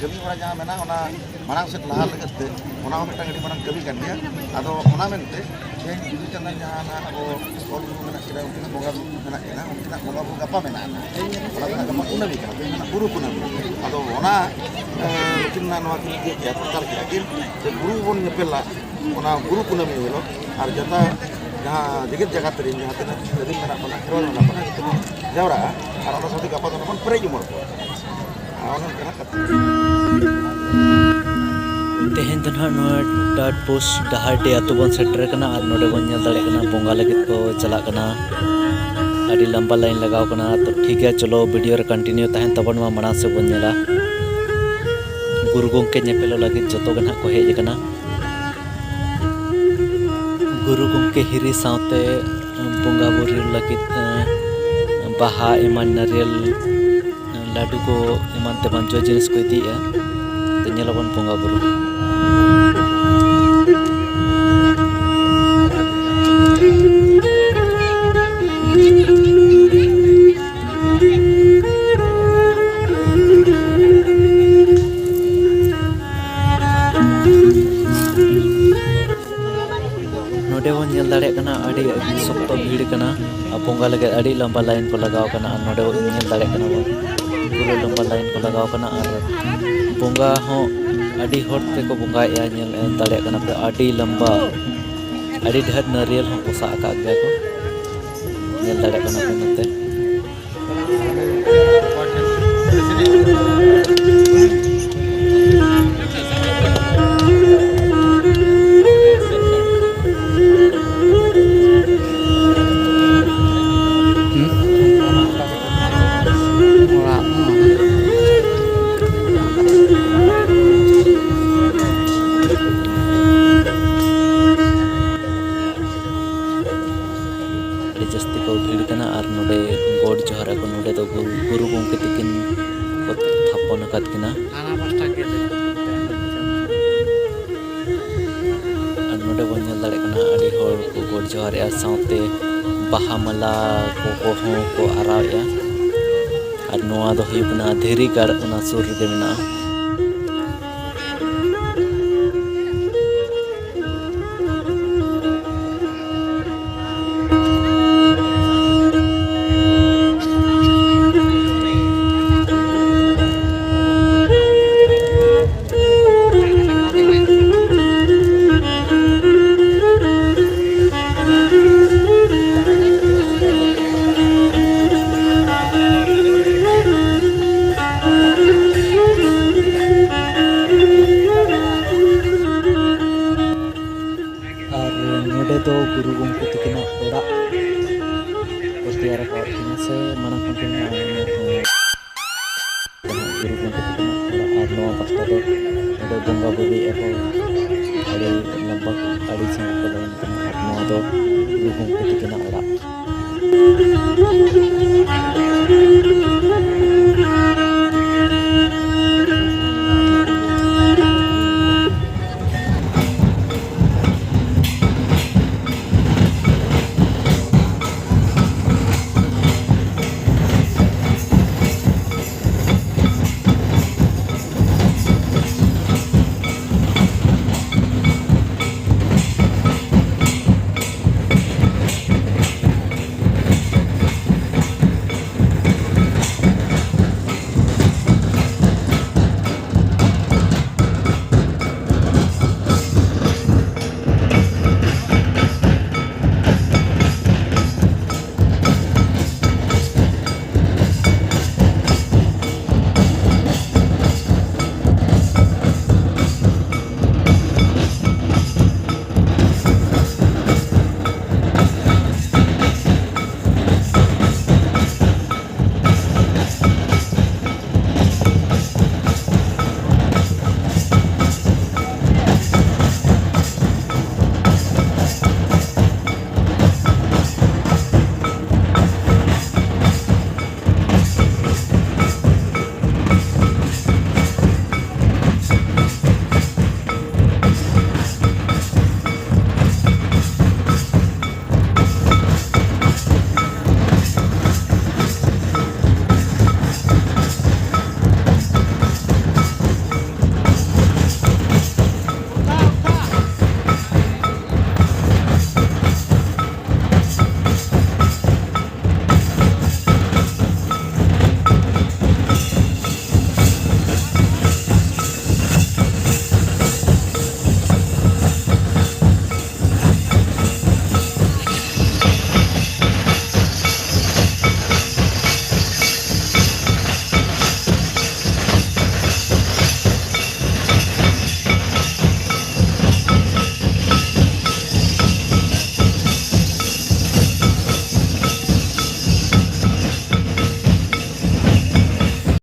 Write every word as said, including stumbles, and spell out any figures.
ᱠᱟᱹᱢᱤ ᱦᱚᱨᱟ ᱡᱟᱦᱟᱸ ᱢᱮᱱᱟᱜᱼᱟ, ᱚᱱᱟ ᱢᱟᱲᱟᱝ ᱥᱮᱫ ᱞᱟᱦᱟ ᱞᱟᱹᱜᱤᱫ ᱛᱮ, ᱚᱱᱟ ᱦᱚᱸ ᱢᱤᱫᱴᱟᱝ ᱟᱹᱰᱤ ᱢᱟᱨᱟᱝ ᱠᱟᱹᱢᱤ ᱠᱟᱱ ᱜᱮᱭᱟ᱾ ᱟᱫᱚ ᱚᱱᱟ ᱢᱮᱱᱛᱮ ᱛᱮᱦᱮᱧ ᱵᱤᱫᱩ ᱪᱟᱸᱫᱟᱱ ᱡᱟᱦᱟᱸ ᱱᱟᱜ ᱟᱵᱚ ᱚᱞ ᱜᱩᱨᱩ ᱢᱮᱱᱟᱜ ᱠᱤᱱᱟ, ᱩᱱᱠᱤᱱᱟᱜ ᱵᱚᱸᱜᱟ ᱢᱮᱱᱟᱜ ᱠᱤᱱᱟ, ᱩᱱᱠᱤᱱᱟᱜ ᱵᱚᱸᱜᱟ ᱵᱩᱨᱩ ᱜᱟᱯᱟ ᱢᱮᱱᱟᱜᱼᱟ᱾ ᱚᱱᱟ ᱫᱚ ᱱᱟᱜ ᱜᱟᱯᱟ ᱠᱩᱱᱟᱹᱢᱤ ᱠᱟᱱᱟ, ᱛᱮᱦᱮᱧ ᱱᱟᱜ ᱜᱩᱨᱩ ᱠᱩᱱᱟᱹᱢᱤ᱾ ᱟᱫᱚ ᱚᱱᱟ, ᱮ, ᱩᱱᱠᱤᱱ ᱱᱟᱜ ᱱᱚᱣᱟ ᱠᱤᱱ ᱤᱭᱟᱹ ᱠᱮᱜᱼᱟ, ᱯᱨᱚᱪᱟᱨ ᱠᱮᱜᱼᱟ ᱠᱤᱱ ᱡᱮ ᱜᱩᱨᱩ ᱵᱚᱱ ᱧᱮᱯᱮᱞᱟ, ᱚᱱᱟ ᱜᱩᱨᱩ ᱠᱩᱱᱟᱹᱢᱤ ᱦᱤᱞᱳᱜ᱾ ᱟᱨ ᱡᱚᱛᱚ ᱡᱟᱦᱟᱸ ᱡᱮᱜᱮᱛ ᱡᱟᱠᱟᱛ ᱨᱮᱱ ᱡᱟᱦᱟᱸ ᱛᱤᱱᱟᱹᱜ ᱟᱹᱫᱤᱢ ᱢᱮᱱᱟᱜ ᱵᱚᱱᱟ, ᱠᱷᱮᱨᱣᱟᱞ ᱢᱮᱱᱟᱜ ᱵᱚᱱᱟ, ᱡᱚᱛᱚ ᱵᱚᱱ ᱡᱟᱣᱨᱟᱜᱼᱟ᱾ ᱟᱨ ᱚᱱᱟ ᱥᱟᱶᱛᱮ ᱜᱟᱯᱟ ᱫᱚ ᱚᱱᱟ ᱵᱚᱱ ᱯᱮᱨᱮᱡ ᱩᱢᱟᱹᱲ ᱠᱚᱣᱟ᱾ ᱟᱨ ᱚᱱᱮ ᱚᱱᱠᱟᱱᱟᱜ ᱠᱟᱛᱷᱟ᱾ ᱛᱮᱦᱮᱧ ᱫᱚ ᱱᱟᱦᱟᱜ ᱱᱚᱣᱟ ᱰᱟᱦᱟᱨ ᱯᱳᱥᱴ ᱰᱟᱦᱟᱨᱰᱤ ᱟᱹᱛᱩ ᱵᱚᱱ ᱥᱮᱴᱮᱨ ᱟᱠᱟᱱᱟ ᱟᱨ ᱱᱚᱰᱮ ᱵᱚᱱ ᱧᱮᱞ ᱫᱟᱲᱮᱭᱟᱜ ᱠᱟᱱᱟ ᱵᱚᱸᱜᱟ ᱞᱟᱹᱜᱤᱫ ᱠᱚ ᱪᱟᱞᱟᱜ ᱠᱟᱱᱟ᱾ ᱟᱹᱰᱤ ᱞᱟᱢᱵᱟ ᱞᱟᱭᱤᱱ ᱞᱟᱜᱟᱣ ᱠᱟᱱᱟ᱾ ᱛᱚ ᱴᱷᱤᱠ ᱜᱮᱭᱟ, ᱪᱚᱞᱚ ᱵᱷᱤᱰᱤᱭᱳ ᱨᱮ ᱠᱚᱱᱴᱤᱱᱤᱭᱩ ᱛᱟᱦᱮᱱ ᱛᱟᱵᱚᱱ ᱢᱟ, ᱢᱟᱲᱟᱝ ᱥᱮᱫ ᱵᱚᱱ ᱧᱮᱞᱟ᱾ ᱜᱩᱨᱩ ᱜᱚᱢᱠᱮ ᱧᱮᱯᱮᱞᱚᱜ ᱞᱟᱹᱜᱤᱫ ᱡᱚᱛᱚ ᱜᱮ ᱱᱟᱦᱟᱜ ᱠᱚ ᱦᱮᱡ ᱟᱠᱟᱱᱟ᱾ ᱜᱩᱨᱩ ᱜᱚᱢᱠᱮ ᱦᱤᱨᱤ ᱥᱟᱶᱛᱮ ᱵᱚᱸᱜᱟ ᱵᱩᱨᱩ ᱞᱟᱹᱜᱤᱫ, ᱮᱸ, ᱵᱟᱦᱟ ᱮᱢᱟᱱ, ᱱᱟᱨᱤᱭᱮᱞ, ᱞᱟᱹᱰᱩ ᱠᱚ ᱮᱢᱟᱱ ᱛᱮᱢᱟᱱ ᱡᱚ ᱡᱤᱱᱤᱥ ᱠᱚ ᱤᱫᱤᱭᱮᱫᱼᱟ᱾ ᱛᱚ ᱧᱮᱞᱟᱵᱚᱱ ᱵᱚᱸᱜᱟ ᱵᱩᱨᱩ᱾ ᱱᱚᱰᱮ ᱵᱚᱱ ᱧᱮᱞ ᱫᱟᱲᱮᱭᱟᱜ ᱠᱟᱱᱟ, ᱟᱹᱰᱤ ᱥᱚᱠᱛᱚ ᱵᱷᱤᱲ ᱠᱟᱱᱟ᱾ ᱟᱨ ᱵᱚᱸᱜᱟ ᱞᱟᱹᱜᱤᱫ ᱟᱹᱰᱤ ᱞᱟᱢᱵᱟ ᱞᱟᱭᱤᱱ ᱠᱚ ᱞᱟᱜᱟᱣ ᱠᱟᱱᱟ᱾ ᱟᱨ ᱱᱚᱰᱮ ᱵᱚᱱ ᱧᱮᱞ ᱫᱟᱲᱮᱭᱟᱜ ᱠᱟᱱᱟ ᱵᱚᱱ, ᱯᱩᱨᱟᱹ ᱞᱟᱢᱵᱟ ᱞᱟᱭᱤᱱ ᱠᱚ ᱞᱟᱜᱟᱣ ᱠᱟᱱᱟ᱾ ᱟᱨ ᱵᱚᱸᱜᱟ ᱦᱚᱸ ᱟᱹᱰᱤ ᱦᱚᱲ ᱛᱮᱠᱚ ᱵᱚᱸᱜᱟᱭᱮᱫᱼᱟ, ᱧᱮᱞ ᱫᱟᱲᱮᱭᱟᱜ ᱠᱟᱱᱟ ᱯᱮ, ᱟᱹᱰᱤ ᱞᱟᱢᱵᱟ, ᱟᱹᱰᱤ ᱰᱷᱮᱨ ᱱᱟᱨᱤᱭᱮᱞ ᱦᱚᱸᱠᱚ ᱥᱟᱵ ᱟᱠᱟᱫ ᱜᱮᱭᱟ ᱠᱚ, ᱧᱮᱞ ᱫᱟᱲᱮᱭᱟᱜ ᱠᱟᱱᱟ ᱯᱮ ᱱᱚᱛᱮ᱾ ᱟᱹᱰᱤ ᱡᱟᱹᱥᱛᱤ ᱠᱚ ᱵᱷᱤᱲ ᱠᱟᱱᱟ ᱟᱨ ᱱᱚᱰᱮ ᱜᱚᱰ ᱡᱚᱦᱟᱨ ᱟᱠᱚ᱾ ᱱᱚᱰᱮ ᱫᱚ ᱜᱩᱨᱩ, ᱜᱩᱨᱩ ᱜᱚᱢᱠᱮ ᱛᱤᱠᱤᱱ ᱠᱚ ᱛᱷᱟᱯᱚᱱ ᱟᱠᱟᱫ ᱠᱤᱱᱟ᱾ ᱟᱨ ᱱᱚᱰᱮ ᱵᱚᱱ ᱧᱮᱞ ᱫᱟᱲᱮᱭᱟᱜ ᱠᱟᱱᱟ, ᱟᱹᱰᱤ ᱦᱚᱲ ᱠᱚ ᱜᱚᱰ ᱡᱚᱦᱟᱨᱮᱜᱼᱟ, ᱥᱟᱶᱛᱮ ᱵᱟᱦᱟ ᱢᱟᱞᱟ ᱠᱚ, ᱠᱚᱦᱚᱸ ᱠᱚ ᱟᱨᱟᱣᱮᱜᱼᱟ᱾ ᱟᱨ ᱱᱚᱣᱟ ᱫᱚ ᱦᱩᱭᱩᱜ ᱠᱟᱱᱟ ᱫᱷᱤᱨᱤ ᱜᱟᱲ, ᱚᱱᱟ ᱥᱩᱨ ᱨᱮᱜᱮ ᱢᱮᱱᱟᱜᱼᱟ᱾ ᱯᱟᱥᱴᱟ ᱫᱚ ᱱᱚᱰᱮ ᱵᱚᱸᱜᱟ ᱵᱩᱨᱩᱭᱮᱫᱼᱟ ᱠᱚ᱾ ᱟᱹᱰᱤ ᱞᱟᱢᱵᱟ, ᱟᱹᱰᱤ ᱥᱮᱬᱟ ᱠᱚ ᱞᱟᱭᱤᱱ ᱠᱟᱱᱟ᱾ ᱟᱨ ᱱᱚᱣᱟ ᱫᱚ ᱜᱩᱨᱩ ᱜᱚᱢᱠᱮ ᱛᱟᱹᱠᱤᱱᱟᱜ ᱚᱲᱟᱜ᱾